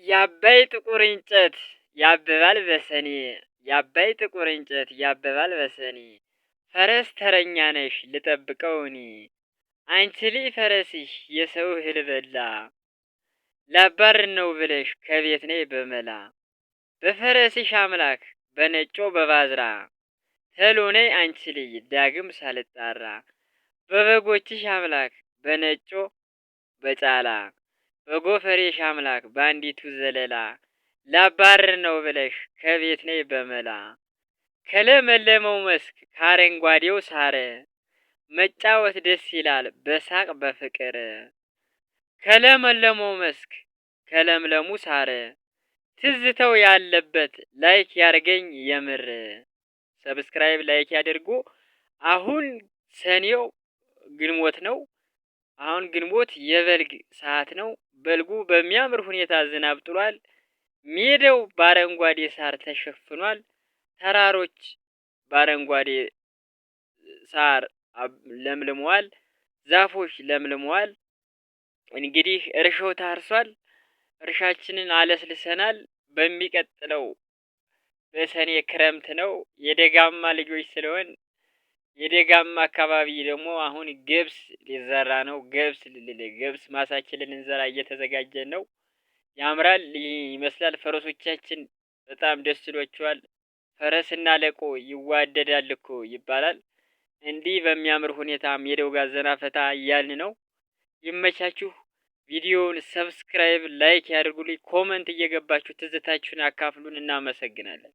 የአባይ ጥቁር እንጨት ያብባል በሰኔ፣ የአባይ ጥቁር እንጨት ያብባል በሰኔ፣ ፈረስ ተረኛ ነሽ ልጠብቀው እኔ፣ አንቺ ልጅ ፈረስሽ የሰው እህል በላ፣ ላባር ነው ብለሽ ከቤት ነይ በመላ፣ በፈረስሽ አምላክ በነጮ በባዝራ፣ ተሎ ነይ አንቺ ልጅ ዳግም ሳልጣራ፣ በበጎችሽ አምላክ በነጮ በጫላ፣ በጎፈሬሽ አምላክ በአንዲቱ ዘለላ፣ ላባርር ነው ብለሽ ከቤት ነይ በመላ፣ ከለመለመው መስክ ከአረንጓዴው ሳር፣ መጫወት ደስ ይላል በሳቅ በፍቅር። ከለመለመው መስክ ከለምለሙ ሳር፣ ትዝተው ያለበት like ያርገኝ የምር። Subscribe like ያድርጉ። አሁን ሰኔው ግንቦት ነው። አሁን ግንቦት የበልግ ሰዓት ነው። በልጉ በሚያምር ሁኔታ ዝናብ ጥሏል። ሜዳው በአረንጓዴ ሳር ተሸፍኗል። ተራሮች በአረንጓዴ ሳር ለምልመዋል። ዛፎች ለምልመዋል። እንግዲህ እርሻው ታርሷል። እርሻችንን አለስልሰናል። በሚቀጥለው በሰኔ ክረምት ነው። የደጋማ ልጆች ስለሆን የደጋማ አካባቢ ደግሞ አሁን ገብስ ሊዘራ ነው። ገብስ ማሳችንን ልንዘራ እየተዘጋጀን ነው። ያምራል ይመስላል። ፈረሶቻችን በጣም ደስ ይሏቸዋል። ፈረስና ለቆ ይዋደዳል እኮ ይባላል። እንዲህ በሚያምር ሁኔታ ሜዳው ጋር ዘና ፈታ እያልን ነው። ይመቻችሁ። ቪዲዮውን subscribe፣ like ያድርጉልኝ። Comment እየገባችሁ ትዝታችሁን አካፍሉን። እናመሰግናለን።